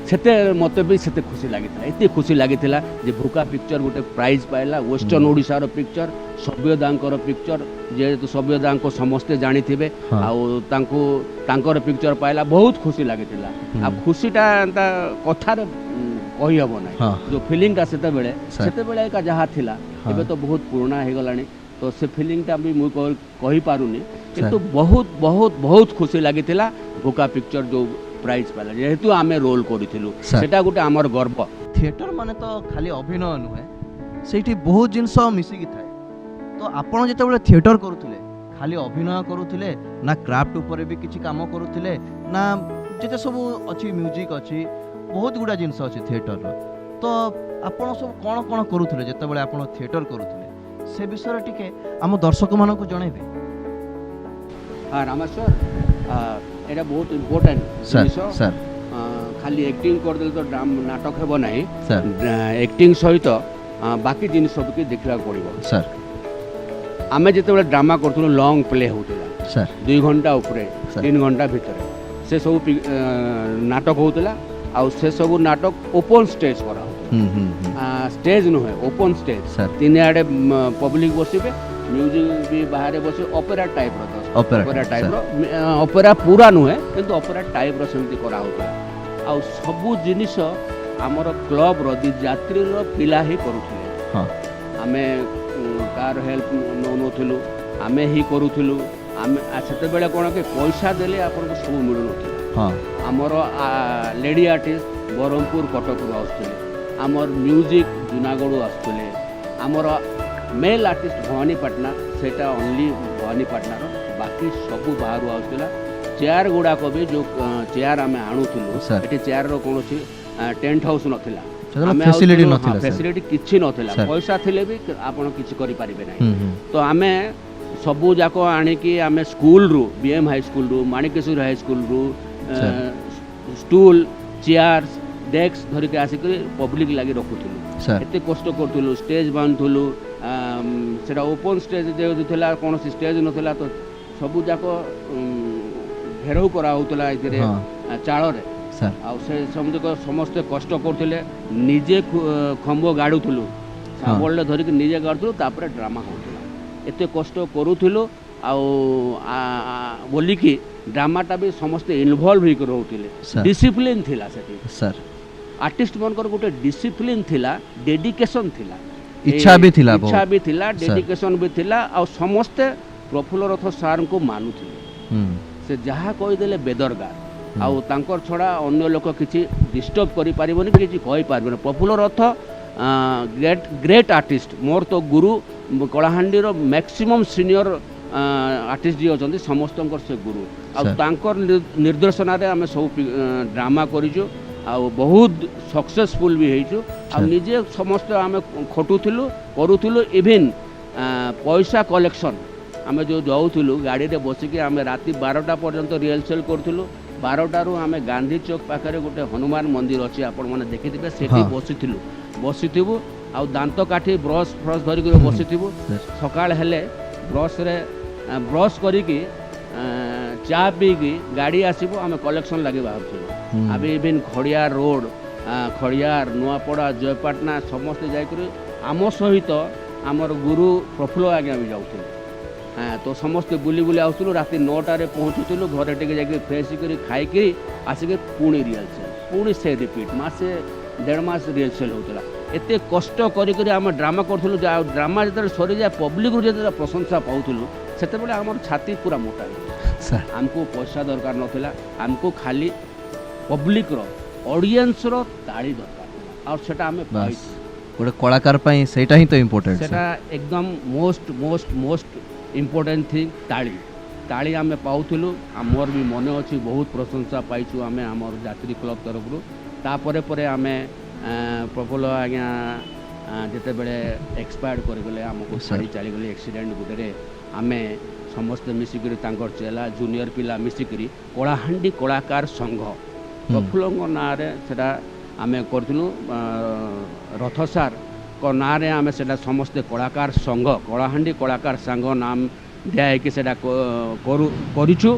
ସେତେ ମୋତେ ବି ସେତେ ଖୁସି ଲାଗିଥିଲା। ଏତେ ଖୁସି ଲାଗିଥିଲା ଯେ ଭୁକା ପିକ୍ଚର ଗୋଟେ ପ୍ରାଇଜ୍ ପାଇଲା, ୱେଷ୍ଟର୍ଣ୍ଣ ଓଡ଼ିଶାର ପିକ୍ଚର, ସବ୍ୟଦାଙ୍କର ପିକ୍ଚର। ଯେହେତୁ ସବ୍ୟଦାଙ୍କୁ ସମସ୍ତେ ଜାଣିଥିବେ, ଆଉ ତାଙ୍କୁ ତାଙ୍କର ପିକ୍ଚର ପାଇଲା, ବହୁତ ଖୁସି ଲାଗିଥିଲା। ଆଉ ଖୁସିଟା ତା କଥାରେ କହିହେବ ନାହିଁ। ଯେଉଁ ଫିଲିଂଟା ସେତେବେଳେ ସେତେବେଳେ ଏକା ଯାହା ଥିଲା, ଏବେ ତ ବହୁତ ପୁରୁଣା ହେଇଗଲାଣି, ତ ସେ ଫିଲିଂଟା ବି ମୁଁ କହିପାରୁନି। କିନ୍ତୁ ବହୁତ ବହୁତ ବହୁତ ଖୁସି ଲାଗିଥିଲା ଭୁକା ପିକ୍ଚର ଯେଉଁ ପ୍ରାଇଜ୍ ପାଇଲା, ଯେହେତୁ ଆମେ ରୋଲ୍ କରିଥିଲୁ, ସେଟା ଗୋଟେ ଆମର ଗର୍ବ। ଥିଏଟର ମାନେ ତ ଖାଲି ଅଭିନୟ ନୁହେଁ, ସେଇଠି ବହୁତ ଜିନିଷ ମିଶିକି ଥାଏ। ତ ଆପଣ ଯେତେବେଳେ ଥିଏଟର କରୁଥିଲେ, ଖାଲି ଅଭିନୟ କରୁଥିଲେ ନା କ୍ରାଫ୍ଟ ଉପରେ ବି କିଛି କାମ କରୁଥିଲେ, ନା ଯେତେ ସବୁ ଅଛି, ମ୍ୟୁଜିକ୍ ଅଛି, ବହୁତ ଗୁଡ଼ା ଜିନିଷ ଅଛି ଥିଏଟରର, ତ ଆପଣ ସବୁ କ'ଣ କ'ଣ କରୁଥିଲେ ଯେତେବେଳେ ଆପଣ ଥିଏଟର କରୁଥିଲେ, ସେ ବିଷୟରେ ଟିକେ ଆମ ଦର୍ଶକମାନଙ୍କୁ ଜଣେଇବେ? ହଁ ରାମେଶ୍ୱର, ଏଇଟା ବହୁତ ଇମ୍ପୋର୍ଟାଣ୍ଟ ଜିନିଷ। ଖାଲି ଆକ୍ଟିଂ କରିଦେଲେ ତ ନାଟକ ହେବ ନାହିଁ। ଆକ୍ଟିଂ ସହିତ ବାକି ଜିନିଷ ବି ଦେଖିବାକୁ ପଡ଼ିବ। ଆମେ ଯେତେବେଳେ ଡ୍ରାମା କରୁଥିଲୁ, ଲଙ୍ଗ ପ୍ଲେ ହେଉଥିଲା, 2 ଘଣ୍ଟା ଉପରେ, 3 ଘଣ୍ଟା ଭିତରେ ସେ ସବୁ ନାଟକ ହେଉଥିଲା। ଆଉ ସେସବୁ ନାଟକ ଓପନ୍ ଷ୍ଟେଜ୍ କରାହେଉଥିଲା। ହୁଁ ହୁଁ ହୁଁ ଷ୍ଟେଜ୍ ନୁହେଁ, ଓପନ୍ ଷ୍ଟେଜ୍। ତିନିଆଡ଼େ ପବ୍ଲିକ୍ ବସିବେ, ମ୍ୟୁଜିକ୍ ବି ବାହାରେ ବସିବେ, ଅପେରା ଟାଇପ୍ର। ଅପେରା। ଅପେରା ଟାଇପ୍ର, ଅପେରା ପୁରା ନୁହେଁ କିନ୍ତୁ ଅପେରା ଟାଇପ୍ର ସେମିତି କରାହେଉଥିଲା। ଆଉ ସବୁ ଜିନିଷ ଆମର କ୍ଲବ୍ର ଦି ଯାତ୍ରୀର ପିଲା ହିଁ କରୁଥିଲେ। ଆମେ କାହାର ହେଲ୍ପ ନେଉନଥିଲୁ, ଆମେ ହିଁ କରୁଥିଲୁ। ଆମେ ସେତେବେଳେ କ'ଣ କି ପଇସା ଦେଲେ ଆପଣଙ୍କୁ ସବୁ ମିଳୁନଥିଲା। ଆମର ଲେଡ଼ି ଆର୍ଟିଷ୍ଟ ବ୍ରହ୍ମପୁର, କଟକରୁ ଆସୁଥିଲେ, ଆମର ମ୍ୟୁଜିକ୍ ଜୁନାଗଡ଼ରୁ ଆସୁଥିଲେ, ଆମର ମେଲ୍ ଆର୍ଟିଷ୍ଟ ଭବାନୀପାଟଣା, ସେଇଟା ଓନ୍ଲି ଭବାନୀପାଟଣାର, ବାକି ସବୁ ବାହାରୁ ଆସୁଥିଲା। ଚେୟାର ଗୁଡ଼ାକ ବି ଯେଉଁ ଚେୟାର ଆମେ ଆଣୁଥିଲୁ, ଏଠି ଚେୟାରର କୌଣସି ଟେଣ୍ଟ ହାଉସ୍ ନଥିଲା। ସେତେବେଳେ ଫେସିଲିଟି ନଥିଲା ସାର୍। ଫେସିଲିଟି କିଛି ନଥିଲା। ପଇସା ଥିଲେ ବି ଆପଣ କିଛି କରିପାରିବେ ନାହିଁ। ହୁଁ ହୁଁ ତ ଆମେ ସବୁ ଯାକ ଆଣିକି ଆମେ ସ୍କୁଲରୁ, ବି ଏମ୍ ହାଇସ୍କୁଲରୁ, ମାଣିକେଶ୍ୱରୀ ହାଇସ୍କୁଲରୁ ଷ୍ଟୁଲ୍, ଚେୟାର୍ସ, ଡେସ୍କ ଧରିକି ଆସିକରି ପବ୍ଲିକ୍ ଲାଗି ରଖୁଥିଲୁ। ଏତେ କଷ୍ଟ କରୁଥିଲୁ, ଷ୍ଟେଜ୍ ବାନ୍ଧୁଥିଲୁ। ସେଟା ଓପନ୍ ଷ୍ଟେଜ୍ ଯେହେତୁ ଥିଲା, କୌଣସି ଷ୍ଟେଜ୍ ନଥିଲା, ତ ସବୁ ଯାକ ଘେରାଉ କରାହେଉଥିଲା ଏଥିରେ ଚାଳରେ। ଆଉ ସେ ସମସ୍ତେ ସମସ୍ତେ କଷ୍ଟ କରୁଥିଲେ। ନିଜେ ଖମ୍ବ ଗାଡ଼ୁଥିଲୁ, ଶାବଳରେ ଧରିକି ନିଜେ ଗାଡ଼ୁଥିଲୁ, ତାପରେ ଡ୍ରାମା ହେଉଥିଲା। ଏତେ କଷ୍ଟ କରୁଥିଲୁ ଆଉ ବୋଲିକି ଡ୍ରାମାଟା ବି ସମସ୍ତେ ଇନଭଲ୍ଭ ହେଇକି ରହୁଥିଲେ। ଡିସିପ୍ଲିନ୍ ଥିଲା ସେଠି। ଆର୍ଟିଷ୍ଟ ମାନଙ୍କର ଗୋଟେ ଡିସିପ୍ଲିନ୍ ଥିଲା, ଡେଡିକେସନ୍ ଥିଲା। ଇଚ୍ଛା ବି ଥିଲା ଇଚ୍ଛା ବହୁତ। ବି ଥିଲା, ଡେଡିକେସନ୍ ବି ଥିଲା, ଆଉ ସମସ୍ତେ ପ୍ରଫୁଲ୍ଲ ରଥ ସାର୍ଙ୍କୁ ମାନୁଥିଲେ। ସେ ଯାହା କହିଦେଲେ ବେଦରକାର, ଆଉ ତାଙ୍କର ଛଡ଼ା ଅନ୍ୟ ଲୋକ କିଛି ଡିଷ୍ଟର୍ବ କରିପାରିବନି, କିଛି କହିପାରିବନି। ପ୍ରଫୁଲ୍ଲ ରଥ ଗ୍ରେଟ୍ ଗ୍ରେଟ୍ ଆର୍ଟିଷ୍ଟ। ମୋର ତ ଗୁରୁ, କଳାହାଣ୍ଡିର ମ୍ୟାକ୍ସିମମ୍ ସିନିୟର ଆର୍ଟିଷ୍ଟ ଯିଏ ଅଛନ୍ତି, ସମସ୍ତଙ୍କର ସେ ଗୁରୁ। ଆଉ ତାଙ୍କର ନିର୍ଦ୍ଦେଶନାରେ ଆମେ ସବୁ ଡ୍ରାମା କରିଛୁ ଆଉ ବହୁତ ସକ୍ସେସଫୁଲ୍ ବି ହେଇଛୁ। ଆଉ ନିଜେ ସମସ୍ତେ ଆମେ ଖଟୁଥିଲୁ, କରୁଥିଲୁ। ଇଭିନ୍ ପଇସା କଲେକ୍ସନ୍ ଆମେ ଯେଉଁ ଯାଉଥିଲୁ, ଗାଡ଼ିରେ ବସିକି ଆମେ ରାତି 12ଟା ପର୍ଯ୍ୟନ୍ତ ରିହର୍ସାଲ୍ କରୁଥିଲୁ। 12ଟାରୁ ଆମେ ଗାନ୍ଧୀ ଚୌକ ପାଖରେ ଗୋଟେ ହନୁମାନ ମନ୍ଦିର ଅଛି, ଆପଣମାନେ ଦେଖିଥିବେ, ସେଠି ବସିଥିଲୁ। ବସିଥିବୁ ଆଉ ଦାନ୍ତ କାଠି, ବ୍ରସ୍ ଫ୍ରସ୍ ଧରିକିରି ବସିଥିବୁ। ସକାଳ ହେଲେ ବ୍ରସ୍ରେ ବ୍ରସ୍ କରିକି, ଚା ପିଇକି ଗାଡ଼ି ଆସିବ, ଆମେ କଲେକ୍ସନ୍ ଲାଗି ବାହାରୁଥିଲୁ। ଆମେ ଇଭିନ୍ ଖଡ଼ିଆର ରୋଡ଼, ଖଡ଼ିଆର, ନୂଆପଡ଼ା, ଜୟପାଟଣା ସମସ୍ତେ ଯାଇକରି, ଆମ ସହିତ ଆମର ଗୁରୁ ପ୍ରଫୁଲ୍ଲ ଆଜ୍ଞା ବି ଯାଉଥିଲେ। ହଁ, ତ ସମସ୍ତେ ବୁଲି ବୁଲି ଆସୁଥିଲୁ। ରାତି 9ଟାରେ ପହଞ୍ଚୁଥିଲୁ ଘରେ। ଟିକେ ଯାଇକି ଫ୍ରେଶ୍ କରି ଖାଇକିରି ଆସିକି ପୁଣି ରିହର୍ସାଲ୍, ପୁଣି ସେ ରିପିଟ୍। ମାସେ ଦେଢ଼ ମାସ ରିହର୍ସାଲ୍ ହେଉଥିଲା। ଏତେ କଷ୍ଟ କରି କରି ଆମେ ଡ୍ରାମା କରୁଥିଲୁ ଯେ ଆଉ ଡ୍ରାମା ଯେତେବେଳେ ସରିଯାଏ, ପବ୍ଲିକରୁ ଯେତେବେଳେ ପ୍ରଶଂସା ପାଉଥିଲୁ, ସେତେବେଳେ ଆମର ଛାତି ପୁରା ମୋଟା ହେଇଯାଏ। ଆମକୁ ପଇସା ଦରକାର ନଥିଲା, ଆମକୁ ଖାଲି ପବ୍ଲିକର, ଅଡ଼ିଏନ୍ସର ତାଳି ଦରକାର ଥିଲା ଆଉ ସେଟା ଆମେ ପାଇଛୁ। ଗୋଟେ କଳାକାର ପାଇଁ ସେଇଟା ହିଁ ତ ଇମ୍ପୋର୍ଟାଣ୍ଟ। ସେଟା ଏକଦମ most most most important thing, ତାଳି। ତାଳି ଆମେ ପାଉଥିଲୁ। ମୋର ବି ମନେ ଅଛି, ବହୁତ ପ୍ରଶଂସା ପାଇଛୁ ଆମେ ଆମର ଯାତ୍ରୀ କ୍ଲବ୍ ତରଫରୁ। ତାପରେ ପରେ ଆମେ ପ୍ରଫୁଲ୍ଲ ଆଜ୍ଞା ଯେତେବେଳେ ଏକ୍ସପାୟାର୍ଡ କରିଗଲେ, ଆମକୁ ଛାଡ଼ି ଚାଲିଗଲେ ଆକ୍ସିଡେଣ୍ଟ ଗୋଟେରେ, ଆମେ ସମସ୍ତେ ମିଶିକରି, ତାଙ୍କର ଚେଲା ଜୁନିୟର ପିଲା ମିଶିକରି କଳାହାଣ୍ଡି କଳାକାର ସଂଘ ପ୍ରଫୁଲ୍ଲଙ୍କ ନାଁରେ ସେଟା ଆମେ କରିଥିଲୁ। ରଥ ସାର୍ଙ୍କ ନାଁରେ ଆମେ ସେଟା ସମସ୍ତେ କଳାକାର ସଂଘ, କଳାହାଣ୍ଡି କଳାକାର ସଂଘ ନାମ ଦିଆ ହେଇକି ସେଟା କରିଛୁ।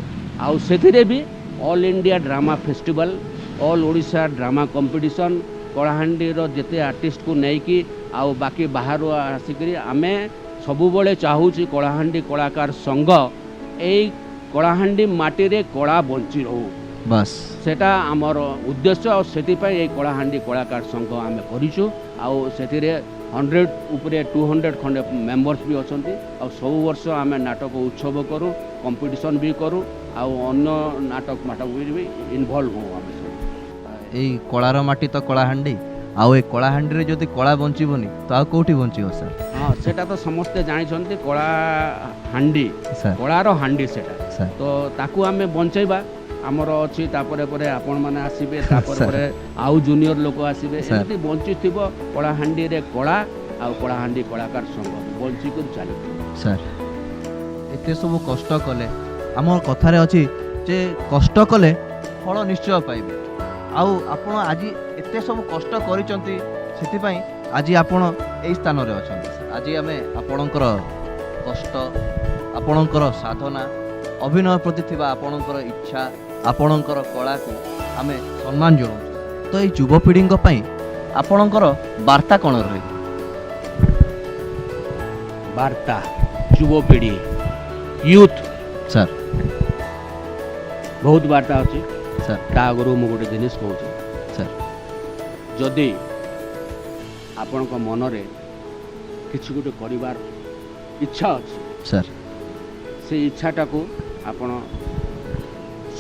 ଆଉ ସେଥିରେ ବି All India Drama Festival, All Odisha Drama Competition, କଳାହାଣ୍ଡିର ଯେତେ ଆର୍ଟିଷ୍ଟକୁ ନେଇକି ଆଉ ବାକି ବାହାରୁ ଆସିକରି, ଆମେ ସବୁବେଳେ ଚାହୁଁଛୁ କଳାହାଣ୍ଡି କଳାକାର ସଂଘ, ଏଇ କଳାହାଣ୍ଡି ମାଟିରେ କଳା ବଞ୍ଚି ରହୁ। ସେଟା ଆମର ଉଦ୍ଦେଶ୍ୟ। ଆଉ ସେଥିପାଇଁ ଏଇ କଳାହାଣ୍ଡି କଳାକାର ସଂଘ ଆମେ କରିଛୁ। ଆଉ ସେଥିରେ 100 ଉପରେ, 200 ଖଣ୍ଡେ ମେମ୍ବର୍ସ ବି ଅଛନ୍ତି। ଆଉ ସବୁ ବର୍ଷ ଆମେ ନାଟକ ଉତ୍ସବ କରୁ, କମ୍ପିଟିସନ୍ ବି କରୁ ଆଉ ଅନ୍ୟ ନାଟକ ମାଟକ ବି ଇନଭଲ୍ଭ ହଉ ଆମେ ସବୁ। ଏଇ କଳାର ମାଟି ତ କଳାହାଣ୍ଡି। ଆଉ ଏ କଳାହାଣ୍ଡିରେ ଯଦି କଳା ବଞ୍ଚିବନି, ତ ଆଉ କୋଉଠି ବଞ୍ଚିବ ସାର୍? ହଁ, ସେଟା ତ ସମସ୍ତେ ଜାଣିଛନ୍ତି, କଳା ହାଣ୍ଡି, କଳାର ହାଣ୍ଡି ସେଟା। ତ ତାକୁ ଆମେ ବଞ୍ଚେଇବା ଆମର ଅଛି। ତାପରେ ପରେ ଆପଣମାନେ ଆସିବେ, ତାପରେ ପରେ ଆଉ ଜୁନିୟର ଲୋକ ଆସିବେ। ଏମିତି ବଞ୍ଚିଥିବ କଳାହାଣ୍ଡିରେ କଳା ଆଉ କଳାହାଣ୍ଡି କଳାକାର ସଂଘ ବଞ୍ଚିକରି ଚାଲିଥିବ। ସାର୍, ଏତେ ସବୁ କଷ୍ଟ କଲେ, ଆମ କଥାରେ ଅଛି ଯେ କଷ୍ଟ କଲେ ଫଳ ନିଶ୍ଚୟ ପାଇବେ। ଆଉ ଆପଣ ଆଜି ଏତେ ସବୁ କଷ୍ଟ କରିଛନ୍ତି, ସେଥିପାଇଁ ଆଜି ଆପଣ ଏଇ ସ୍ଥାନରେ ଅଛନ୍ତି। ଆଜି ଆମେ ଆପଣଙ୍କର କଷ୍ଟ, ଆପଣଙ୍କର ସାଧନା, ଅଭିନୟ ପ୍ରତି ଥିବା ଆପଣଙ୍କର ଇଚ୍ଛା, ଆପଣଙ୍କର କଳାକୁ ଆମେ ସମ୍ମାନ ଜଣାଉଛୁ। ତ ଏଇ ଯୁବପିଢ଼ିଙ୍କ ପାଇଁ ଆପଣଙ୍କର ବାର୍ତ୍ତା କ'ଣ ରହିବ? ବାର୍ତ୍ତା ଯୁବପିଢ଼ି, ୟୁଥ୍, ବହୁତ ବାର୍ତ୍ତା ଅଛି। ତା ଆଗରୁ ମୁଁ ଗୋଟେ ଜିନିଷ କହୁଛି। ଯଦି ଆପଣଙ୍କ ମନରେ କିଛି ଗୋଟେ କରିବାର ଇଚ୍ଛା ଅଛି, ସେଇ ଇଚ୍ଛାଟାକୁ ଆପଣ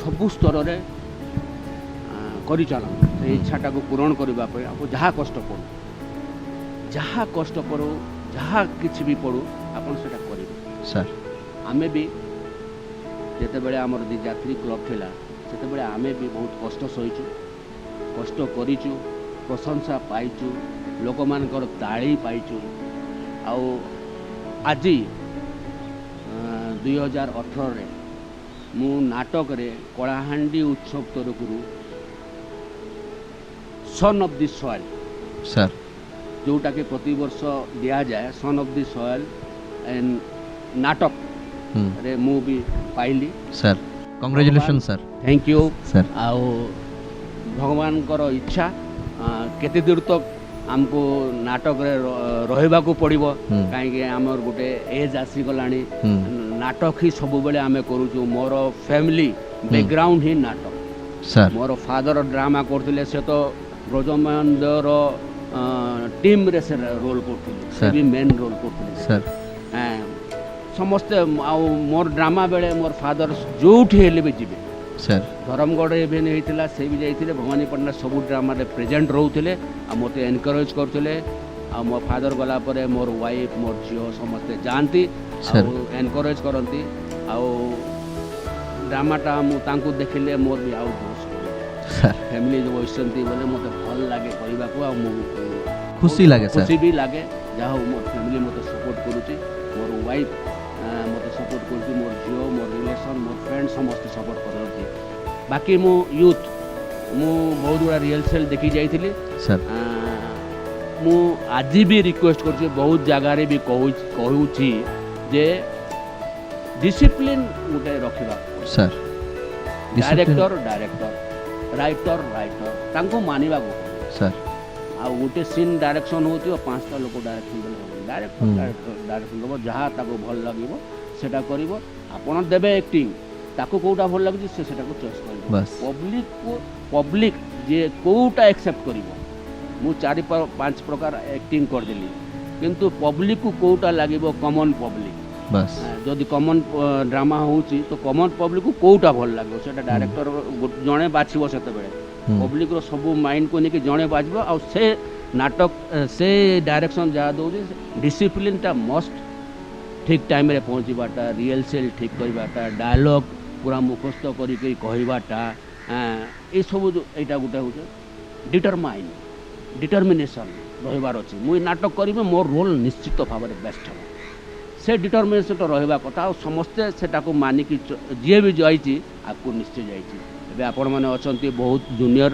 ସବୁ ସ୍ତରରେ କରିଚାଲନ୍ତୁ। ସେଇ ଇଚ୍ଛାଟାକୁ ପୂରଣ କରିବା ପାଇଁ ଆପଣ ଯାହା କଷ୍ଟ ପଡ଼ୁ, ଯାହା କଷ୍ଟ ପଡ଼ୁ, ଯାହା କିଛି ବି ପଡ଼ୁ, ଆପଣ ସେଇଟା କରିବେ। ଆମେ ବି ଯେତେବେଳେ ଆମର ଦି ଯାତ୍ରୀ କ୍ଲବ୍ ଥିଲା, ସେତେବେଳେ ଆମେ ବି ବହୁତ କଷ୍ଟ ସହିଛୁ, କଷ୍ଟ କରିଛୁ, ପ୍ରଶଂସା ପାଇଛୁ, ଲୋକମାନଙ୍କର ତାଳି ପାଇଛୁ। ଆଉ ଆଜି 2018ରେ ମୁଁ ନାଟକରେ କଳାହାଣ୍ଡି ଉତ୍ସବ ତରଫରୁ ସନ୍ ଅଫ୍ the soil, ଯେଉଁଟାକି ପ୍ରତିବର୍ଷ ଦିଆଯାଏ, ସନ୍ ଅଫ୍ the soil ନାଟକରେ ମୁଁ ବି ପାଇଲି। Sir, congratulation sir. Thank you. ଆଉ ଭଗବାନଙ୍କର ଇଚ୍ଛା, କେତେ ଦୂର ତ ଆମକୁ ନାଟକରେ ରହିବାକୁ ପଡ଼ିବ, କାହିଁକି ଆମର ଗୋଟେ ଏଜ୍ ଆସିଗଲାଣି। ନାଟକ ହିଁ ସବୁବେଳେ ଆମେ କରୁଛୁ। ମୋର ଫ୍ୟାମିଲି ବ୍ୟାକଗ୍ରାଉଣ୍ଡ ହିଁ ନାଟକ। ମୋର ଫାଦର ଡ୍ରାମା କରୁଥିଲେ। ସେ ତ ବ୍ରଜମୋହନ ଟିମ୍ରେ ସେ ରୋଲ୍ କରୁଥିଲେ, ସେ ବି ମେନ୍ ରୋଲ୍ କରୁଥିଲେ। ହଁ, ସମସ୍ତେ। ଆଉ ମୋର ଡ୍ରାମା ବେଳେ ମୋର ଫାଦର ଯେଉଁଠି ହେଲେ ବି ଯିବେ। ଧରମଗଡ଼ ଇଭେନ୍ ହେଇଥିଲା, ସେ ବି ଯାଇଥିଲେ। ଭବାନୀପାଟଣା ସବୁ ଡ୍ରାମାରେ ପ୍ରେଜେଣ୍ଟ ରହୁଥିଲେ ଆଉ ମୋତେ ଏନକରେଜ୍ କରୁଥିଲେ। ଆଉ ମୋ ଫାଦର ଗଲା ପରେ ମୋର ୱାଇଫ୍, ମୋର ଝିଅ ସମସ୍ତେ ଯାଆନ୍ତି Sir. ଆଉ ଏନକରେଜ୍ କରନ୍ତି। ଆଉ ଡ୍ରାମାଟା ମୁଁ ତାଙ୍କୁ ଦେଖିଲେ ମୋର ବି ଆଉ ଜୋସ୍ ବଢ଼ିଯାଏ। ଫ୍ୟାମିଲି ଯେଉଁ ବସିଛନ୍ତି ବୋଲେ ମୋତେ ଭଲ ଲାଗେ କରିବାକୁ ଆଉ ମୁଁ ଖୁସି ଲାଗେ ସାର୍। ଖୁସି ବି ଲାଗେ। ଯାହା ହଉ, ମୋର ଫ୍ୟାମିଲି ମୋତେ ସପୋର୍ଟ କରୁଛି, ମୋର ୱାଇଫ୍ ମୋତେ ସପୋର୍ଟ କରୁଛି, ମୋର ଝିଅ, ମୋର ରିଲେସନ୍, ମୋର ଫ୍ରେଣ୍ଡ ସମସ୍ତେ ସପୋର୍ଟ କରନ୍ତି। ବାକି ମୁଁ ୟୁଥ୍, ମୁଁ ବହୁତ ଗୁଡ଼ା ରିହର୍ସାଲ୍ ଦେଖି ଯାଇଥିଲି। ମୁଁ ଆଜି ବି ରିକ୍ୱେଷ୍ଟ କରୁଛି, ବହୁତ ଜାଗାରେ ବି କହୁଛି ଯେ ଡିସିପ୍ଲିନ୍ ଗୋଟେ ରଖିବା। ଡାଇରେକ୍ଟର ଡାଇରେକ୍ଟର, ରାଇଟର ରାଇଟର, ତାଙ୍କୁ ମାନିବାକୁ ପଡ଼ିବ। ଆଉ ଗୋଟେ ସିନ୍ ଡାଇରେକ୍ସନ୍ ହେଉଥିବ, ପାଞ୍ଚଟା ଲୋକ ଡାଇରେକ୍ସନ୍ ଦେଲେ ହେବନି। ଡାଇରେକ୍ଟର ଡାଇରେକ୍ଟର ଡାଇରେକ୍ସନ୍ ଦେବ, ଯାହା ତାକୁ ଭଲ ଲାଗିବ ସେଟା କରିବ। ଆପଣ ଦେବେ ଆକ୍ଟିଂ, ତାକୁ କେଉଁଟା ଭଲ ଲାଗୁଛି ସେ ସେଟାକୁ ଚଏସ୍ କରିବ। ପବ୍ଲିକକୁ, ପବ୍ଲିକ ଯିଏ କେଉଁଟା ଆକ୍ସେପ୍ଟ କରିବ। ମୁଁ ଚାରି ପାଞ୍ଚ ପ୍ରକାର ଆକ୍ଟିଂ କରିଦେଲି, କିନ୍ତୁ ପବ୍ଲିକକୁ କେଉଁଟା ଲାଗିବ, କମନ୍ ପବ୍ଲିକ, ଯଦି କମନ୍ ଡ୍ରାମା ହେଉଛି ତ କମନ୍ ପବ୍ଲିକକୁ କେଉଁଟା ଭଲ ଲାଗିବ, ସେଇଟା ଡାଇରେକ୍ଟର ଜଣେ ବାଛିବ। ସେତେବେଳେ ପବ୍ଲିକର ସବୁ ମାଇଣ୍ଡକୁ ନେଇକି ଜଣେ ବାଛିବ। ଆଉ ସେ ନାଟକ, ସେ ଡାଇରେକ୍ସନ୍ ଯାହା ଦେଉଛି, ଡିସିପ୍ଲିନଟା ମଷ୍ଟ। ଠିକ୍ ଟାଇମ୍ରେ ପହଞ୍ଚିବାଟା, ରିହର୍ସାଲ୍ ଠିକ୍ କରିବାଟା, ଡାୟଲଗ୍ ପୁରା ମୁଖସ୍ଥ କରିକି କହିବାଟା, ଏସବୁ ଯେଉଁ ଏଇଟା ଗୋଟେ ହେଉଛି ଡିଟରମାଇନ୍, ଡିଟର୍ମିନେସନ୍ ରହିବାର ଅଛି। ମୁଁ ଏ ନାଟକ କରିବି, ମୋ ରୋଲ୍ ନିଶ୍ଚିତ ଭାବରେ ବେଷ୍ଟ ହେବ, ସେ ଡିଟର୍ମିନେସନ୍ଟା ରହିବା କଥା। ଆଉ ସମସ୍ତେ ସେଟାକୁ ମାନିକି ଯିଏ ବି ଯାଇଛି, ଆଗକୁ ନିଶ୍ଚୟ ଯାଇଛି। ଏବେ ଆପଣମାନେ ଅଛନ୍ତି, ବହୁତ ଜୁନିୟର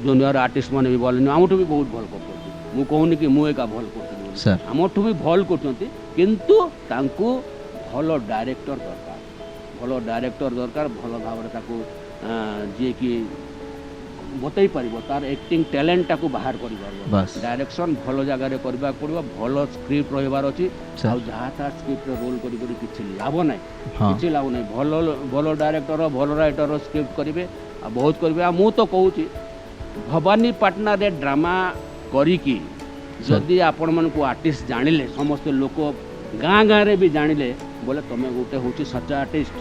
ଜୁନିୟର ଆର୍ଟିଷ୍ଟ ମାନେ ବି ଭଲ, ଆମଠୁ ବି ବହୁତ ଭଲ କରୁଛନ୍ତି। ମୁଁ କହୁନି କି ମୁଁ ଏକା ଭଲ କରୁଥିଲି ବୋଲି। ଆମଠୁ ବି ଭଲ କରୁଛନ୍ତି, କିନ୍ତୁ ତାଙ୍କୁ ଭଲ ଡାଇରେକ୍ଟର ଦରକାର, ଭଲ ଡାଇରେକ୍ଟର ଦରକାର, ଭଲ ଭାବରେ ତାକୁ ଯିଏକି ବତେଇ ପାରିବ, ତାର ଆକ୍ଟିଂ ଟ୍ୟାଲେଣ୍ଟଟାକୁ ବାହାର କରିପାରିବ। ଡାଇରେକ୍ସନ୍ ଭଲ ଜାଗାରେ କରିବାକୁ ପଡ଼ିବ, ଭଲ ସ୍କ୍ରିପ୍ଟ ରହିବାର ଅଛି। ଆଉ ଯାହା ତାହା ସ୍କ୍ରିପ୍ଟରେ ରୋଲ୍ କରି କରି କିଛି ଲାଭ ନାହିଁ। କିଛି ଲାଭ ନାହିଁ। ଭଲ ଭଲ ଡାଇରେକ୍ଟର, ଭଲ ରାଇଟର ସ୍କ୍ରିପ୍ଟ କରିବେ ଆଉ ବହୁତ କରିବେ। ଆଉ ମୁଁ ତ କହୁଛି, ଭବାନୀପାଟଣାରେ ଡ୍ରାମା କରିକି ଯଦି ଆପଣମାନଙ୍କୁ ଆର୍ଟିଷ୍ଟ ଜାଣିଲେ, ସମସ୍ତେ ଲୋକ ଗାଁ ଗାଁରେ ବି ଜାଣିଲେ ବୋଲେ ତମେ ଗୋଟେ ହେଉଛି ସଚ୍ଚା ଆର୍ଟିଷ୍ଟ।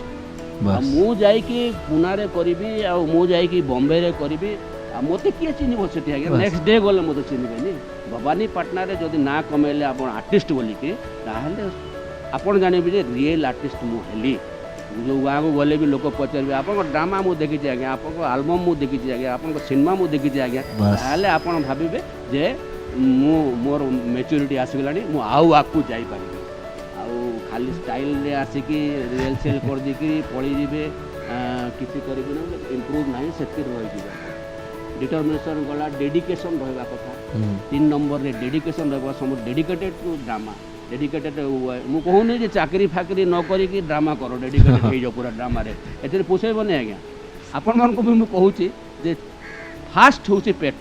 ଆଉ ମୁଁ ଯାଇକି ପୁନାରେ କରିବି ଆଉ ମୁଁ ଯାଇକି ବମ୍ବେରେ କରିବି, ଆଉ ମୋତେ କିଏ ଚିହ୍ନିବ ସେଠି ଆଜ୍ଞା? ନେକ୍ସଟ ଡେ ଗଲେ ମୋତେ ଚିହ୍ନିବେନି। ଭବାନୀପାଟଣାରେ ଯଦି ନାଁ କମେଇଲେ ଆପଣ ଆର୍ଟିଷ୍ଟ ବୋଲିକି, ତାହେଲେ ଆପଣ ଜାଣିବେ ଯେ ରିଏଲ୍ ଆର୍ଟିଷ୍ଟ ମୁଁ ହେଲି। ଯେଉଁ ଗାଁକୁ ଗଲେ ବି ଲୋକ ପଚାରିବେ, ଆପଣଙ୍କ ଡ୍ରାମା ମୁଁ ଦେଖିଛି ଆଜ୍ଞା, ଆପଣଙ୍କ ଆଲବମ୍ ମୁଁ ଦେଖିଛି ଆଜ୍ଞା, ଆପଣଙ୍କ ସିନେମା ମୁଁ ଦେଖିଛି ଆଜ୍ଞା। ତାହେଲେ ଆପଣ ଭାବିବେ ଯେ ମୁଁ ମୋର ମେଚୁରିଟି ଆସିଗଲାଣି, ମୁଁ ଆଉ ଆଗକୁ ଯାଇପାରିବି। ଆଉ ଖାଲି ଷ୍ଟାଇଲରେ ଆସିକି ରିହର୍ସାଲ୍ କରିଦେଇକି ପଳେଇଯିବେ, କିଛି କରିବେ ନା, ଇମ୍ପ୍ରୁଭ୍ ନାହିଁ, ସେତିକି ରହିଯିବେ। ଡିଟର୍ମିନେସନ୍ ଗଲା, ଡେଡିକେସନ୍ ରହିବା କଥା। ତିନି ନମ୍ବରରେ ଡେଡିକେସନ୍ ରହିବ। ସବୁ ଡେଡିକେଟେଡ୍ ଟୁ ଡ୍ରାମା, ଡେଡିକେଟେଡ୍। ମୁଁ କହୁନି ଯେ ଚାକିରି ଫାକିରି ନ କରିକି ଡ୍ରାମା କର, ଡେଡିକେଟେଡ୍ ହେଇଯାଅ ପୁରା ଡ୍ରାମାରେ, ଏଥିରେ ପୋଷେଇବନି ଆଜ୍ଞା। ଆପଣମାନଙ୍କୁ ବି ମୁଁ କହୁଛି ଯେ ଫାଷ୍ଟ ହେଉଛି ପେଟ,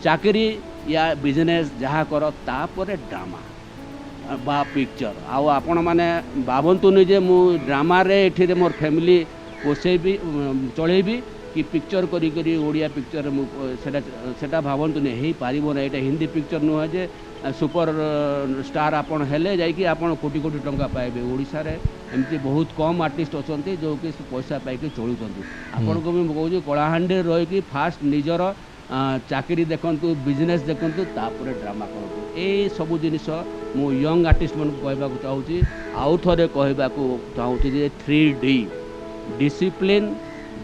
ଚାକିରି ୟା ବିଜନେସ୍ ଯାହା କର, ତାପରେ ଡ୍ରାମା ବା ପିକ୍ଚର। ଆଉ ଆପଣମାନେ ଭାବନ୍ତୁନି ଯେ ମୁଁ ଡ୍ରାମାରେ ଏଠିରେ ମୋର ଫ୍ୟାମିଲି ପୋଷେଇବି, ଚଳେଇବି କି ପିକ୍ଚର କରି କରି ଓଡ଼ିଆ ପିକ୍ଚର ମୁଁ ସେଟା ଭାବନ୍ତୁନି, ହେଇପାରିବ ନାହିଁ। ଏଇଟା ହିନ୍ଦୀ ପିକ୍ଚର ନୁହେଁ ଯେ ସୁପର ଷ୍ଟାର ଆପଣ ହେଲେ ଯାଇକି ଆପଣ କୋଟି କୋଟି ଟଙ୍କା ପାଇବେ। ଓଡ଼ିଶାରେ ଏମିତି ବହୁତ କମ୍ ଆର୍ଟିଷ୍ଟ ଅଛନ୍ତି ଯେଉଁକି ପଇସା ପାଇକି ଚଳୁଛନ୍ତି। ଆପଣଙ୍କୁ ବି ମୁଁ କହୁଛି, କଳାହାଣ୍ଡିରେ ରହିକି ଫାଷ୍ଟ ନିଜର ଚାକିରି ଦେଖନ୍ତୁ, ବିଜନେସ୍ ଦେଖନ୍ତୁ, ତାପରେ ଡ୍ରାମା କରନ୍ତୁ। ଏଇ ସବୁ ଜିନିଷ ମୁଁ ୟଙ୍ଗ ଆର୍ଟିଷ୍ଟମାନଙ୍କୁ କହିବାକୁ ଚାହୁଁଛି। ଆଉ ଥରେ କହିବାକୁ ଚାହୁଁଛି ଯେ 3D, discipline,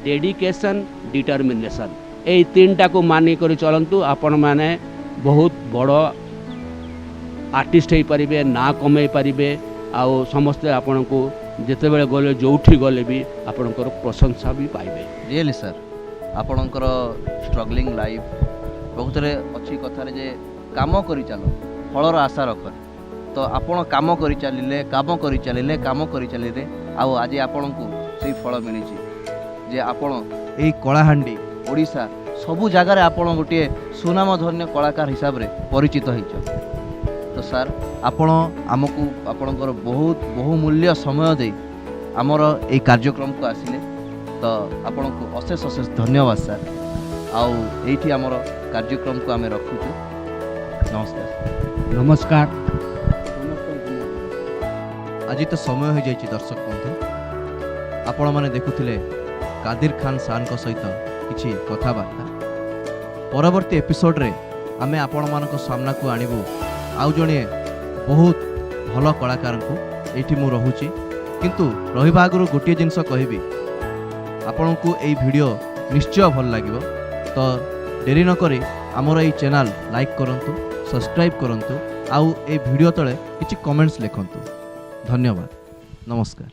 dedication, determination, ଏଇ ତିନିଟାକୁ ମାନିକରି ଚଳନ୍ତୁ, ଆପଣମାନେ ବହୁତ ବଡ଼ ଆର୍ଟିଷ୍ଟ ହେଇପାରିବେ, ନାଁ କମେଇ ପାରିବେ। ଆଉ ସମସ୍ତେ ଆପଣଙ୍କୁ ଯେତେବେଳେ ଗଲେ, ଯେଉଁଠି ଗଲେ ବି ଆପଣଙ୍କର ପ୍ରଶଂସା ବି ପାଇବେ। ରିଏଲି ସାର୍, ଆପଣଙ୍କର ଷ୍ଟ୍ରଗଲିଂ ଲାଇଫ୍ ପ୍ରକୃତରେ ଅଛି କଥାରେ ଯେ କାମ କରି ଚାଲ, ଫଳର ଆଶା ରଖ। ତ ଆପଣ କାମ କରି ଚାଲିଲେ, କାମ କରି ଚାଲିଲେ, କାମ କରି ଚାଲିଲେ, ଆଉ ଆଜି ଆପଣଙ୍କୁ ସେଇ ଫଳ ମିଳିଛି ଯେ ଆପଣ ଏଇ କଳାହାଣ୍ଡି, ଓଡ଼ିଶା ସବୁ ଜାଗାରେ ଆପଣ ଗୋଟିଏ ସୁନାମଧନ୍ୟ କଳାକାର ହିସାବରେ ପରିଚିତ ହେଇଛନ୍ତି। ତ ସାର୍, ଆପଣ ଆମକୁ ଆପଣଙ୍କର ବହୁତ ବହୁମୂଲ୍ୟ ସମୟ ଦେଇ ଆମର ଏଇ କାର୍ଯ୍ୟକ୍ରମକୁ ଆସିଲେ, ତ ଆପଣଙ୍କୁ ଅଶେଷ ଅଶେଷ ଧନ୍ୟବାଦ ସାର୍। ଆଉ ଏଇଠି ଆମର କାର୍ଯ୍ୟକ୍ରମକୁ ଆମେ ରଖୁଛୁ। ନମସ୍କାର। ନମସ୍କାର। ଆଜି ତ ସମୟ ହୋଇଯାଇଛି। ଦର୍ଶକ ବନ୍ଧୁ, ଆପଣମାନେ ଦେଖୁଥିଲେ କାଦିର ଖାନ ସାର୍ଙ୍କ ସହିତ କିଛି କଥାବାର୍ତ୍ତା। ପରବର୍ତ୍ତୀ ଏପିସୋଡ଼ରେ ଆମେ ଆପଣମାନଙ୍କ ସାମ୍ନାକୁ ଆଣିବୁ ଆଉ ଜଣେ ବହୁତ ଭଲ କଳାକାରଙ୍କୁ। ଏଇଠି ମୁଁ ରହୁଛି, କିନ୍ତୁ ରହିବା ଆଗରୁ ଗୋଟିଏ ଜିନିଷ କହିବି, ଆପଣଙ୍କୁ ଏଇ ଭିଡ଼ିଓ ନିଶ୍ଚୟ ଭଲ ଲାଗିବ। ତ ଡେରି ନକରି ଆମର ଏଇ ଚ୍ୟାନେଲ୍ ଲାଇକ୍ କରନ୍ତୁ, ସବସ୍କ୍ରାଇବ୍ କରନ୍ତୁ ଆଉ ଏଇ ଭିଡ଼ିଓ ତଳେ କିଛି କମେଣ୍ଟସ୍ ଲେଖନ୍ତୁ। ଧନ୍ୟବାଦ, ନମସ୍କାର।